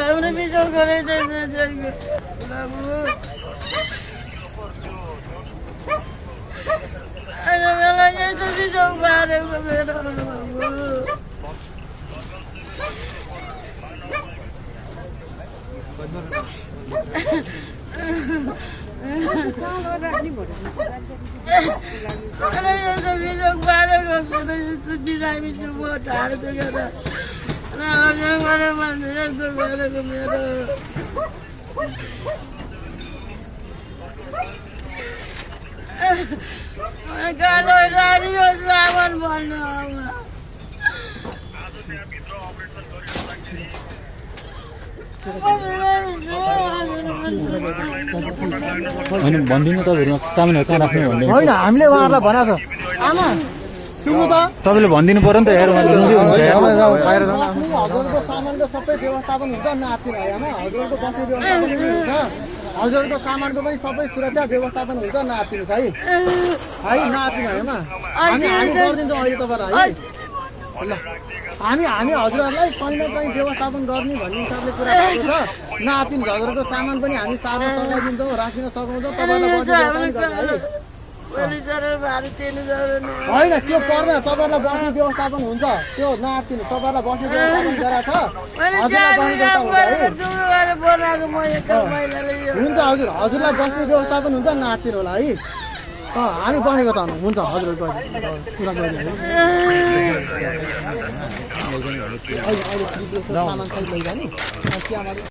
हमने भी जो करे बाबू अरे मेरा ये तो भी जो मारे मेरा बाबू अरे ये तो भी जो मारे बिना भी जो वो डाल देगा ना हमारे मन में तो मेरे को मेरा गालो रानी हो सावन बोलना होइन भनिदिनु तपाईँहरूमा सामानहरू कहाँ राख्नु भन्ने होइन हामीले उहाँहरूलाई भनेको छ आमा सुन्नु त तपाईँले भनिदिनु पर्यो नि त यार हजुरको सामानको सबै व्यवस्थापन हुन्छ नआत्तिनु है आमा हजुरको बस्ने व्यवस्थापन हुन्छ हजुरको सामानको पनि सबै सुरक्षा व्यवस्थापन हुन्छ नआत्तिनु है नआत्तिनु है आमा हामी गरिदिन्छौँ अहिले तपाईँलाई है ल हामी हजुरहरूलाई कहीँ न कहीँ व्यवस्थापन गर्ने भन्ने हिसाबले कुरा गरेको छ नआत्तिनु हजुरको सामान पनि हामी सार्न सघाइदिन्छौँ राखिन सघाउँछौँ होइन त्यो पर्दैन तपाईँहरूलाई बस्ने व्यवस्थापन हुन्छ त्यो नआत्तिनु तपाईँहरूलाई बस्ने व्यवस्थापन गराएको छ हुन्छ हजुरलाई बस्ने व्यवस्थापन हुन्छ नआत्तिनु होला है हामी बनेको त हुन्छ हजुर कुरा गरिदिनु अहिले सामान सहित लैजाने